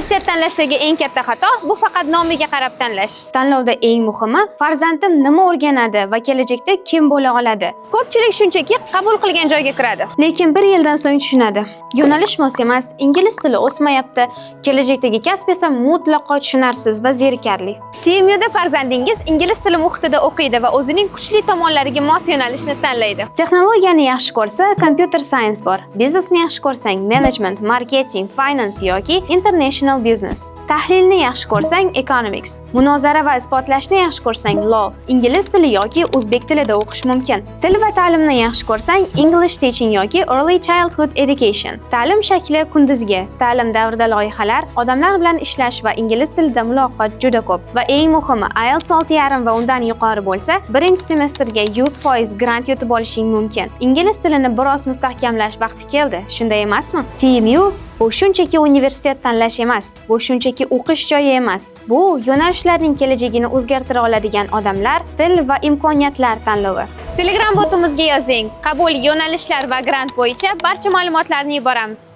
Universitet tanlashdagi eng katta xato bu faqat nomiga qarab tanlash. Tanlovda eng muhimi farzandim nima o'rganadi va kelajakda kim bo'la oladi. Ko'pchilik shunchaki qabul qilgan joyga kiradi. Lekin bir yildan so'ng tushunadi. Yo'nalish mos emas, ingliz tili o'smayapti, kelajakdagi kasb esa mutlaqo tushunarsiz va zerikarli. TMUda farzandingiz ingliz tili muhitida o'qiydi va o'zining kuchli tomonlariga mos yo'nalishni tanlaydi. Texnologiyani yaxshi ko'rsa, computer science bor. Biznesni yaxshi ko'rsang, management, marketing, finance yoki international business. Tahlilni yaxshi ko'rsang, economics. Munozara va isbotlashni yaxshi ko'rsang, law. Ingliz tili yoki o'zbek tilida o'qish mumkin. Til va ta'limni yaxshi ko'rsang, English teaching yoki early childhood education. Ta'lim shakli kunduzgi. Ta'lim davrida loyihalar, odamlar bilan ishlash va ingliz tilida muloqot juda ko'p. Va eng muhimi, IELTS 6,5 va undan yuqori bo'lsa, birinchi semestrga 100% grant yutib olishing mumkin. Ingliz tilini biroz mustahkamlash vaqti keldi, shunday emasmi? TMU bu shunchaki universitet tanlash emas, bu shunchaki o'qish joyi emas. Bu yo'nalishlarning kelajagini o'zgartira oladigan odamlar, til va imkoniyatlar tanlovi. Telegram botimizga yozing. Qabul, yo'nalishlar va grant bo'yicha barcha ma'lumotlarni yuboramiz.